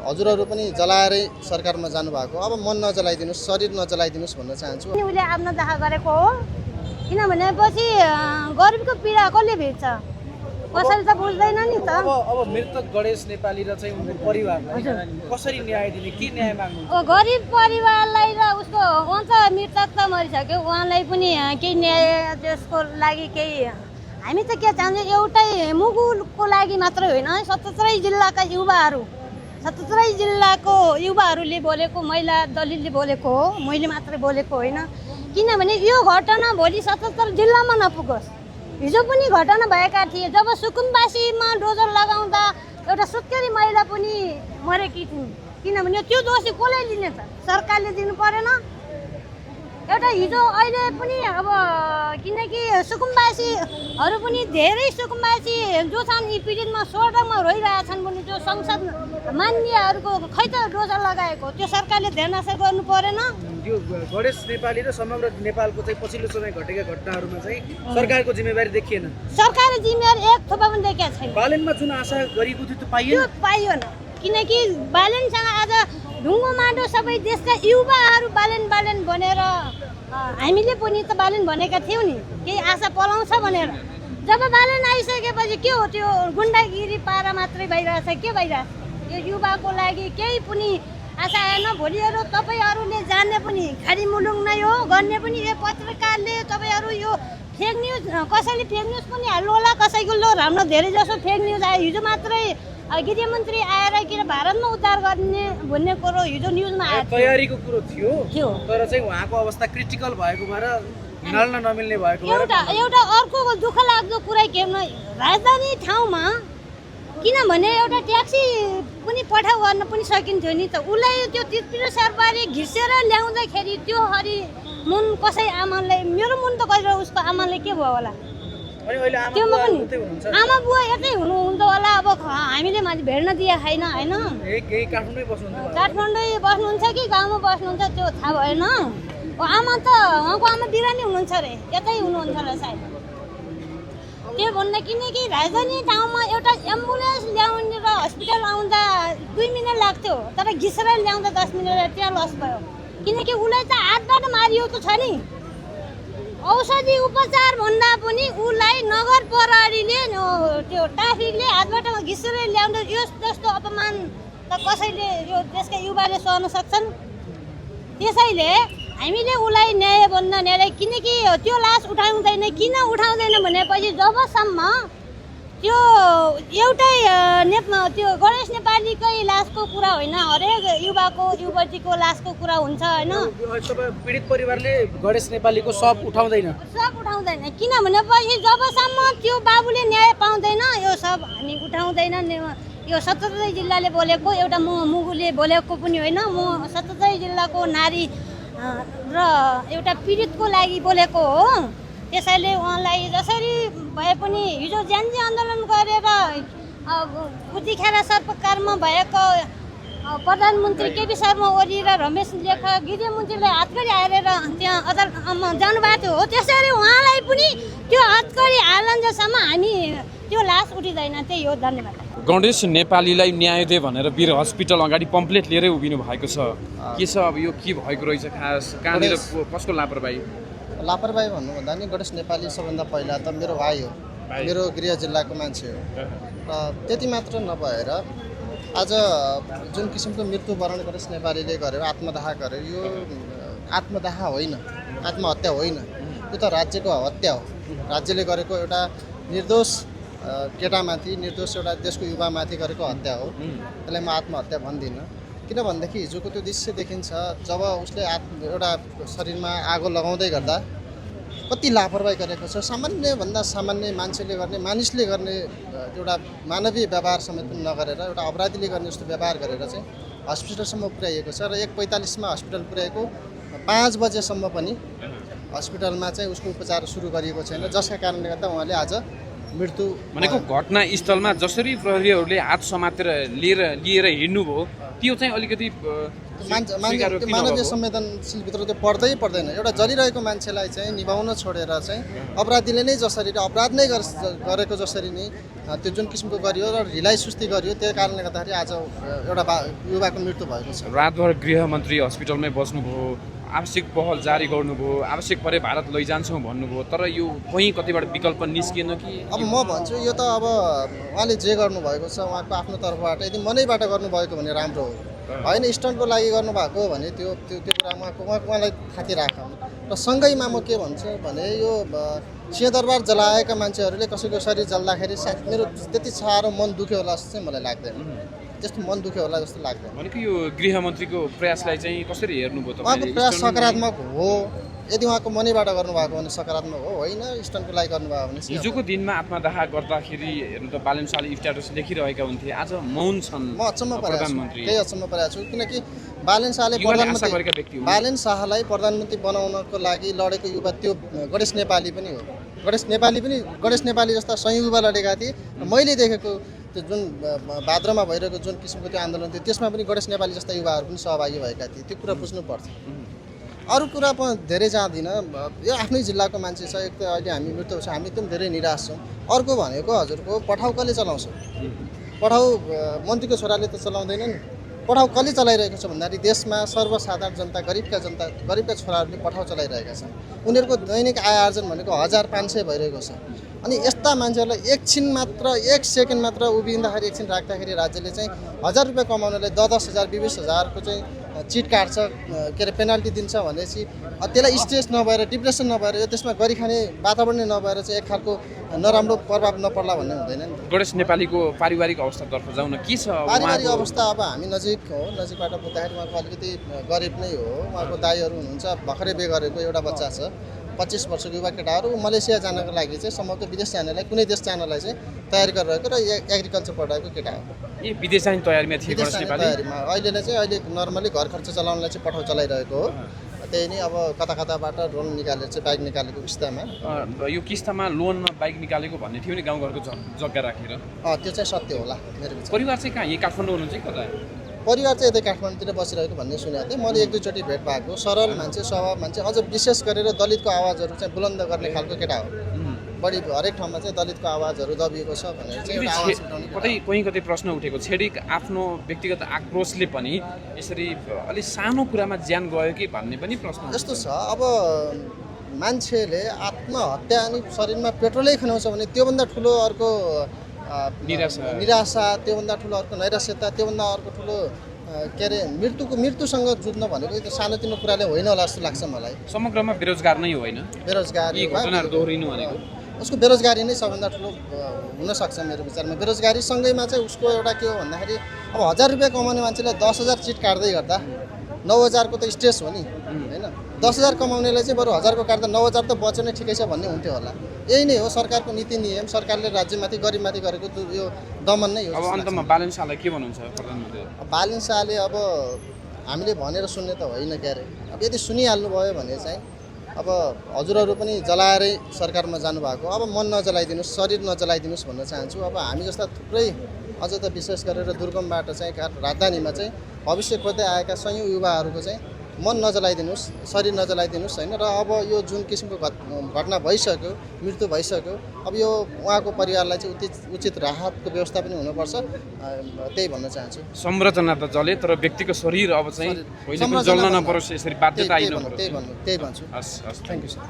हजुरहरू पनि जलाएरै सरकारमा जानुभएको, अब मन नजलाइदिनुहोस्, शरीर नजलाइदिनुहोस् भन्न चाहन्छु। उसले आफ्नो दाखा गरेको हो, किनभने पछि गरिबको पीडा कसले भेट्छ, कसैले त बुझ्दैन नि त। अब मृतक गणेश नेपाली र चाहिँ उनको परिवारलाई कसरी न्याय दिने, के न्याय माग्नु? गरिब परिवारलाई र उसको उहाँ त मृतक त मरिसक्यो, उहाँलाई पनि केही न्याय त्यसको लागि केही हामी त के चाहन्छौँ, एउटै मुगुलको लागि मात्रै होइन, 77 जिल्लाका युवाहरू, 77 जिल्लाको युवाहरूले बोलेको, महिला दलितले बोलेको हो, मैले मात्रै बोलेको होइन। किनभने यो घटना भोलि 77 जिल्लामा नपुगोस्। हिजो पनि घटना भएका थिए, जब सुकुम्बासीमा डोजर लगाउँदा एउटा सुत्केरी महिला पनि मरेकी थिइन्। किनभने त्यो दोषी कसले लिने त? सरकारले दिनु परेन? एउटा हिजो अहिले पनि अब किनकि सुकुम्बासीहरू पनि धेरै सुकुम्बासी जो छन् यी पीडितमा सडकमा रोइरहेछन् भने जो संसद मान्यहरूको खै त डोजर लगाएको, त्यो सरकारले ध्यान असर गर्नु परेन? यो गणेश नेपाली र समग्र नेपालको चाहिँ पछिल्लो समय घटेका घटनाहरूमा चाहिँ सरकारको जिम्मेवारी देखिएन। सरकारको जिम्मेवारी एक थोपा पनि देखेको छैन। बालेनमा जुन आशा गरेको थियो त्यो पाइएन। त्यो पाइएन, किनकि बालेनसँग आज ढुङ्गो माटो सबै देशका युवाहरू बालेन भनेर हामीले पनि त बालेन भनेका थियौँ नि, केही आशा पलाउँछ भनेर। जब बालेन आइसकेपछि के हो, त्यो गुन्डागिरी पारा मात्रै भइरहेछ, के भइरहेछ? यो युवाको लागि केही पनि आशा आएन। भोलिहरू तपाईँहरूले जान्ने पनि खाली मुलुक नै हो, गर्ने पनि यो पत्रकारले तपाईँहरू यो फेक न्युज, कसैले फेक न्युज पनि हाल्नु होला, कसैको लो हाम्रो धेरै जसो फेक न्युज आयो। हिजो मात्रै गृहमन्त्री आएर किन भारतमा उद्धार गर्ने भन्ने कुरो हिजो न्युजमा आयो। तयारीको कुरो थियो, तर चाहिँ उहाँको अवस्था क्रिटिकल भएको भएर हिँड्न नमिल्ने भएको भएर एउटा अर्को दुःख लाग्दो कुरा के हो, राजधानी ठाउँमा किनभने एउटा ट्याक्सी पनि पठाउ गर्न पनि सकिन्थ्यो नि त। उसलाई त्यो तिरपिरो सरबारी घिसेर ल्याउँदाखेरि त्यो हरि मुन कसै आमालाई, मेरो मुन त गएर उसको आमाले के भयो होला, त्योमा पनि आमा बुवा यतै हुनुहुन्छ होला। अब हामीले माथि भेट्न दिए छैन होइन, काठमाडौँ बस्नुहुन्छ कि गाउँमा बस्नुहुन्छ त्यो थाहा भएन। आमा त उहाँको आमा बिरामी हुनुहुन्छ अरे, यतै हुनुहुन्छ होला सायद। त्यो भन्दा किनकि राजधानी ठाउँमा एउटा एम्बुलेन्स ल्याउने र हस्पिटल आउँदा 2 मिनट लाग्थ्यो, तर घिसेर ल्याउँदा 10 मिनट त्यहाँ लस भयो। किनकि उसलाई त हातबाट मारिएको छ नि। औषधि उपचार भन्दा पनि उसलाई नगर प्रहरीले त्यो ट्राफिकले हातबाट घिसेर ल्याउँदा यो जस्तो अपमान त कसैले यो देशका युवाले सहन सक्छन्? त्यसैले हामीले उसलाई न्याय भन्न न्याय, किनकि त्यो लास उठाउँदैन। किन उठाउँदैन भनेपछि जबसम्म त्यो एउटै त्यो गणेश नेपालीकै लासको कुरा होइन, हरेक युवाको युवतीको लासको कुरा हुन्छ होइन। पीडित परिवारले गणेश नेपालीको सब उठाउँदैन, किनभने पछि जबसम्म त्यो बाबुले न्याय पाउँदैन यो सब हामी उठाउँदैन। यो 77 जिल्लाले बोलेको, एउटा मुगुले बोलेको पनि होइन, म 77 जिल्लाको नारी र एउटा पीडितको लागि बोलेको हो। त्यसैले उहाँलाई जसरी भए पनि हिजो ज्यान्जी आन्दोलन गरेर उतिखेर सरकारमा भएको प्रधानमन्त्री केपी शर्मा ओली र रमेश लेखा गृहमन्त्रीले हातकडी हालेर त्यहाँ अदालतमा जानुभएको थियो। त्यसरी उहाँलाई पनि त्यो हातकडी हालन्जेलसम्म हामी त्यो लास उठिँदैन। त्यही हो, धन्यवाद। गणेश नेपालीलाई न्याय दे भनेर वीर हस्पिटल अगाडि पम्पलेट लिएरै उभिनु भएको छ, के छ अब यो के भएको रहेछ, खास कहाँनिर कसको लापरवाही भन्नुभन्दा नि गणेश नेपाली सबभन्दा पहिला त मेरो भाइ हो, मेरो गृह जिल्लाको मान्छे हो। र त्यति मात्र नभएर आज जुन किसिमको मृत्युवरण गणेश नेपालीले गरेर आत्मदाह गरेर, यो आत्मदाह होइन, आत्महत्या होइन, यो त राज्यको हत्या हो। राज्यले गरेको एउटा निर्दोष केटामाथि, निर्दोष एउटा देशको युवामाथि गरेको हत्या हो। त्यसलाई म आत्महत्या भन्दिनँ। किनभनेदेखि हिजोको त्यो दृश्य देखिन्छ, जब उसले एउटा शरीरमा आगो लगाउँदै गर्दा कति लापरवाही गरेको छ। सामान्यभन्दा सामान्य मान्छेले गर्ने, मानिसले गर्ने एउटा मानवीय व्यवहार समेत पनि नगरेर एउटा अपराधीले गर्ने जस्तो व्यवहार गरेर चाहिँ हस्पिटलसम्म पुर्याइएको छ। र 1:45 हस्पिटल पुर्याएको, 5 बजेसम्म पनि हस्पिटलमा चाहिँ उसको उपचार सुरु गरिएको छैन, जसका कारणले गर्दा उहाँले आज मृत्यु भनेको घटनास्थलमा जसरी प्रहरीहरूले हात समातेर लिएर हिँड्नुभयो त्यो चाहिँ अलिकति स्वीकार्य किन मानवीय भएको? संवेदनशीलभित्र त्यो पर्दैन एउटा जलिरहेको मान्छेलाई चाहिँ निभाउन छोडेर चाहिँ अपराधीले नै जसरी र अपराध नै गरेको जसरी नै त्यो जुन किसिमको गरियो र ढिलाइ सुस्ती गरियो त्यो कारणले गर्दाखेरि आज एउटा युवाको मृत्यु भएको छ। रातभर गृहमन्त्री हस्पिटलमै बस्नुभयो, आवश्यक पहल जारी गर्नुभयो, आवश्यक परे भारत लैजान्छौँ भन्नुभयो, तर यो कहीँ कतिबाट विकल्प निस्किएन कि? अब म भन्छु यो त अब उहाँले जे गर्नुभएको छ उहाँको आफ्नो तर्फबाट यदि मनैबाट गर्नुभएको भने राम्रो हो, होइन स्टन्टको लागि गर्नुभएको हो भने त्यो कुरा उहाँलाई थाती राखौँ। र सँगैमा म के भन्छु भने यो सिंहदरबार जलाएका मान्छेहरूले कसैको शरीर जल्दाखेरि मेरो त्यति साह्रो मन दुख्यो होला जस्तो चाहिँ मलाई लाग्दैन, त्यस्तो मन दुख्यो होला जस्तो लाग्दैन। भनेको यो गृहमन्त्रीको प्रयासलाई चाहिँ कसरी हेर्नुभयो उहाँको तपाईँले? प्रयास सकारात्मक हो, यदि उहाँको मनैबाट गर्नुभएको भने सकारात्मक हो, होइन स्टन्टको लागि गर्नुभएको भने हिजोको दिनमा आत्मदाह गर्दाखेरि हेर्नु त बालन शाहले स्ट्याटस लेखिरहेका हुन्थे, आज मौन छन् म अचम्म परेको छु, प्रधानमन्त्री। केही अचम्म परेको छु किनकि बालन शाहले युवाले आशा गरेका व्यक्ति हुन्। बालन शाहलाई प्रधानमन्त्री बनाउनको लागि लडेको युवा त्यो गणेश नेपाली पनि हो। गणेश नेपाली जस्ता सयौं युवा लडेका थिए। मैले देखेको त्यो जुन भाद्रमा भइरहेको जुन किसिमको त्यो आन्दोलन थियो त्यसमा पनि गणेश नेपाली जस्ता युवाहरू पनि सहभागी भएका थिए। त्यो कुरा बुझ्नुपर्छ। अरू कुरा पनि धेरै जाँदिनँ, यो आफ्नै जिल्लाको मान्छे छ, एक त अहिले हामी मृत्यु छ, हामी एकदम धेरै निराश छौँ। अर्को भनेको हजुरको पठाउ कसले चलाउँछ? पठाउ मन्त्रीको छोराले त चलाउँदैन नि। पठाउ कसले चलाइरहेको छ भन्दाखेरि देशमा सर्वसाधारण जनता, गरिबका छोराहरूले पठाउ चलाइरहेका छन्। उनीहरूको दैनिक आय आर्जन भनेको 1500 भइरहेको छ। अनि यस्ता मान्छेहरूलाई एकछिन मात्र, एक सेकेन्ड मात्र उभिँदाखेरि, एकछिन राख्दाखेरि राज्यले चाहिँ 1000 रुपियाँ कमाउनलाई 10,000 20,000को चाहिँ चिट काट्छ, के अरे पेनाल्टी दिन्छ भनेपछि त्यसलाई स्ट्रेस नभएर, डिप्रेसन नभएर, यो त्यसमा गरी खाने वातावरण नै नभएर चाहिँ एक खालको नराम्रो प्रभाव नपर्ला भन्ने हुँदैन नि। गणेश नेपालीको पारिवारिक अवस्थातर्फ जाउँ न, के छ पारिवारिक उहाँको? अवस्था अब हामी नजिकबाट बुझ्दाखेरि उहाँको अलिकति गरिब नै हो। उहाँको दाइहरू हुनुहुन्छ, भर्खरै बिहे गरेको एउटा बच्चा छ, 25 वर्षको युवा केटाहरू। मलेसिया जानको लागि चाहिँ सम्भवतः विदेश जानलाई, कुनै देश जानलाई चाहिँ तयारी गरिरहेको र एग्रिकल्चर पढाएको केटा हो। ए विदेश जाने तयारीमा थिए विदेश गणेश जाने नेपाली? तयारीमा अहिले नर्मली घर खर्च चलाउनलाई चाहिँ पठाउ चलाइरहेको हो। त्यही नै अब कताबाट लोन निकालेर चाहिँ बाइक निकालेको किस्तामा। यो किस्तामा लोनमा बाइक निकालेको भन्ने थियो नि गाउँघरको जग्गा राखेर। त्यो चाहिँ सत्य होला मेरो विचार। परिवार चाहिँ कहाँ? यही काठमाडौँ हुनुहुन्छ कि कता? परिवार चाहिँ यतै काठमाडौँतिर बसिरहेको भन्ने सुनेको थिएँ मैले। 1-2 चोटि भेट भएको, सरल मान्छे, स्वभाव मान्छे, अझ विशेष गरेर दलितको आवाजहरू चाहिँ बुलन्द गर्ने खालको केटा हो। बढी हरेक ठाउँमा चाहिँ दलितको आवाजहरू दबिएको छ भनेर चाहिँ एउटा आवाज उठाउने कतै प्रश्न उठेको, छेडिक आफ्नो व्यक्तिगत आक्रोशले पनि यसरी अलि सानो कुरामा ज्यान गयो कि भन्ने पनि प्रश्न यस्तो छ। अब मान्छेले आत्महत्या अनि शरीरमा पेट्रोलै खनाउँछ भने त्योभन्दा ठुलो अर्को निराशा, त्योभन्दा ठुलो अर्को नैराश्यता, त्योभन्दा अर्को ठुलो के अरे मृत्युसँग जुझ्न भनेको त्यो सानोतिनो कुराले होइन होला जस्तो लाग्छ मलाई। समग्रमा बेरोजगार नै होइन, बेरोजगारी घटनाहरू दोहोरिनु भनेको उसको बेरोजगारी नै सबभन्दा ठुलो हुनसक्छ मेरो विचारमा। बेरोजगारी सँगैमा चाहिँ उसको एउटा के हो भन्दाखेरि अब 1000 रुपियाँ कमाउने मान्छेलाई 10,000 चिट काट्दै गर्दा 9,000को त स्ट्रेस हो नि, होइन? 10,000 कमाउनेलाई चाहिँ बरु 1000को काट्दा 9,000 त बच्यो नै ठिकै छ भन्ने हुन्थ्यो होला। यही नै हो सरकारको नीति नियम, सरकारले राज्यमाथि गरिबमाथि गरेको यो दमन नै हो। अब अन्तमा बालन शाहलाई के भन्नुहुन्छ प्रधानमन्त्री? बालन शाहले अब हामीले भनेर सुन्ने त होइन के अरे। अब यदि सुनिहाल्नुभयो भने चाहिँ अब हजुरहरू पनि जलाएरै सरकारमा जानुभएको, अब मन नजलाइदिनुहोस्, शरीर नजलाइदिनुहोस् भन्न चाहन्छु। अब हामी जस्ता थुप्रै अझ त विशेष गरेर दुर्गमबाट चाहिँ राजधानीमा चाहिँ भविष्य खोज्दै आएका सयौँ युवाहरूको चाहिँ मन नजलाइदिनुहोस्, शरीर नजलाइदिनुहोस्, होइन? र अब यो जुन किसिमको घटना भइसक्यो, मृत्यु भइसक्यो, अब यो उहाँको परिवारलाई चाहिँ उचित राहतको व्यवस्था पनि हुनुपर्छ, त्यही भन्न चाहन्छु। संरचना त जले तर व्यक्तिको शरीर अब चाहिँ जल्न नपरोस्, यसरी बाध्यता आइ नपरोस्, त्यही भन्छु। हस्। Thank you sir.